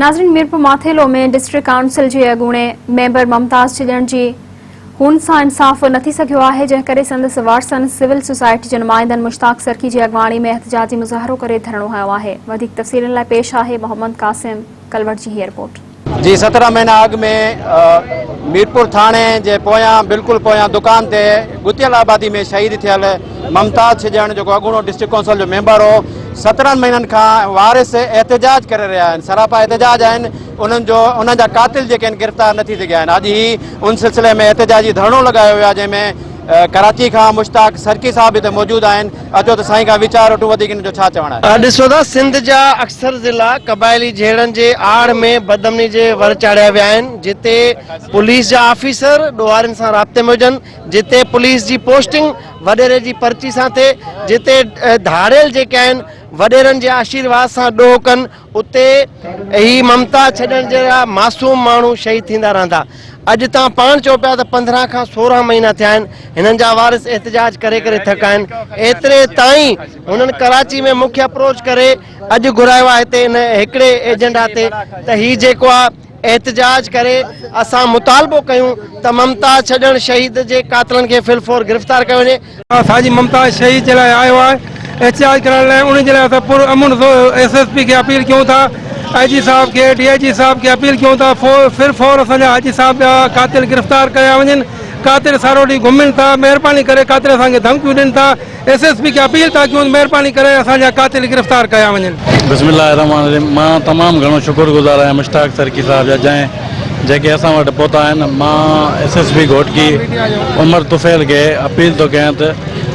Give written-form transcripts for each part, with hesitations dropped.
ناظرين Mirpur Mathelo ۾ district council جي اڳوڻي ميمبر ممتاز ڇڄڻ جي خون سان انصاف نه ٿي سگهيو آهي جنهن ڪري سندس وارثن سول سوسائٽي جي نمائندن مشتاق سرڪي جي اڳواڻي ۾ احتجاجي مظاهرو ڪري ڌرڻو هنيو آهي وڌيڪ تفصيلن لاء پيش آهي محمد قاسم ڪلوڙ جي هي رپورٽ. جي 17 مهينا اڳ ۾ ميرپور ٿاڻي جي پويان بلڪل پويان دڪان تي ڳتيل آبادي ۾ شهيد ٿيل ممتاز ڇڄڻ جيڪو اڳوڻو ڊسٽرڪٽ ڪائونسل جو ميمبر هو 17 مهينن کان وارث احتجاج ڪري رهيا آهن سراپا احتجاج آهن انهن جو انهن جا قاتل جيڪي آهن گرفتار نه ٿي سگهيا آهن اڄ هي ان سلسلي ۾ احتجاجي ڌرڻو لڳايو ويو آهي جنهن ۾ ڪراچي کان مشتاق سرڪي صاحب هتي موجود آهن اچو ته سائين کان ويچار وٺون وڌيڪ هن جو ڇا چوڻ آهي. ڏسو ته سنڌ جا اڪثر ضلعا قبائلي جهيڙن جي آڙ ۾ بدامني جي ور چاڙهيا ويا آهن جتي پوليس جا آفيسر ڏوهارين سان رابطي ۾ هجن جتي پوليس جي پوسٽنگ وڏيري جي پرچي سان ٿئي جتي ڌاڙيل جيڪي آهن وڏيرن جي آشيرواد سان ڏوهه ڪن اتي هي ممتا ڇڏڻ جهڙا معصوم ماڻهو شهيد ٿيندا رهندا. اڄ توهان پاڻ چئو پيا ته 15 کان 16 مهينا ٿيا آهن هنن جا وارث احتجاج ڪري ڪري ٿڪا آهن ايتري تائين هنن ڪراچي ۾ مون کي اپروچ ڪري اڄ گهرايو آهي هتي ان هڪڙي ايجنڊا تي ته هي جيڪو آهي احتجاج ڪري اسان مطالبو ڪيون ته ممتاز ڇڏڻ شهيد جي قاتلن کي في الفور گرفتار ڪيو وڃي. اسان جي ممتاز شهيد جي لاء آيو آهي احتجاج ڪرڻ لاء ان جي لاء اسان پر امن ايس ايس پي کي اپيل ڪيون ٿا آء جي صاحب کي ڊي I جي صاحب کي اپيل ڪيون ٿا فر فور اسان جا حاجي صاحب جا قاتل گرفتار ڪيا وڃن قاتل سارو ڏينهن گهمن ٿا مهرباني ڪري قاتل اسان کي ڌمڪيون ڏين ٿا ايس ايس پي کي اپيل ٿا ڪيون مهرباني ڪري اسان جا قاتل گرفتار ڪيا وڃن. بسم الله الرحمٰن الرحيم مان تمام گهڻو شڪر گذار آهيان مشتاق سرڪي صاحب جا جنهن جيڪي اسان وٽ پهتا آهن مان S S P Ghotki Umar Tufail کي اپيل ٿو ڪيان ته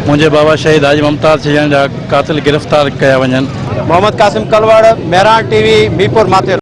منهنجي بابا شهيد حاجي ممتاز ڇڄڻ جا قاتل گرفتار ڪيا وڃن. Muhammad Qasim Kalwar, Mehran T V, Mirpur Mathelo.